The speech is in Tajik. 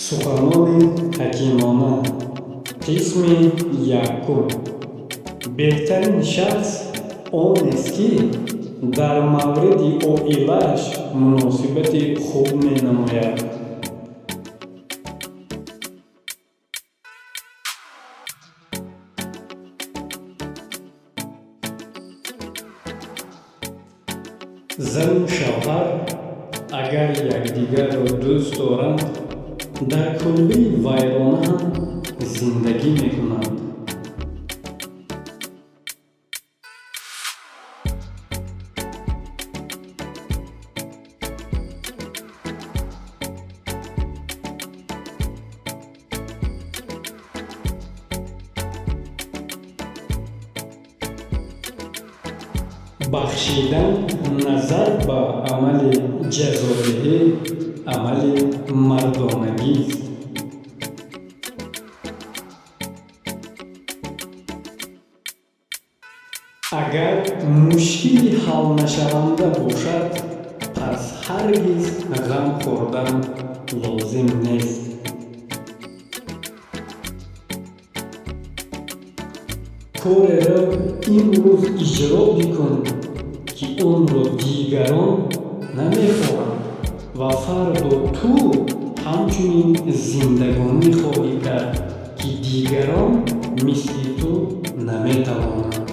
Суханони ҳакимона. Қисми якум. Беҳтарин шахс онест, ки дар мавриди оилааш муносибати хуб менамояд. Зану шавҳар агар якдигарро дӯст доранд, дар кулбаи вайрона ҳам зиндагӣ мекунанд. Бахшидан назар ба амали ҷазодиҳӣ амали мардонагист. Агар мушкили ҳалнашаванда бошад, пас ҳаргиз ғам хӯрдан лозим нест. Кореро имрӯз иҷро бикун, ки онро дигарон намехоҳанд ва фардо ту ҳамчунин зиндагонӣ хоҳӣ кард, ки дигарон мисли ту наметавонанд.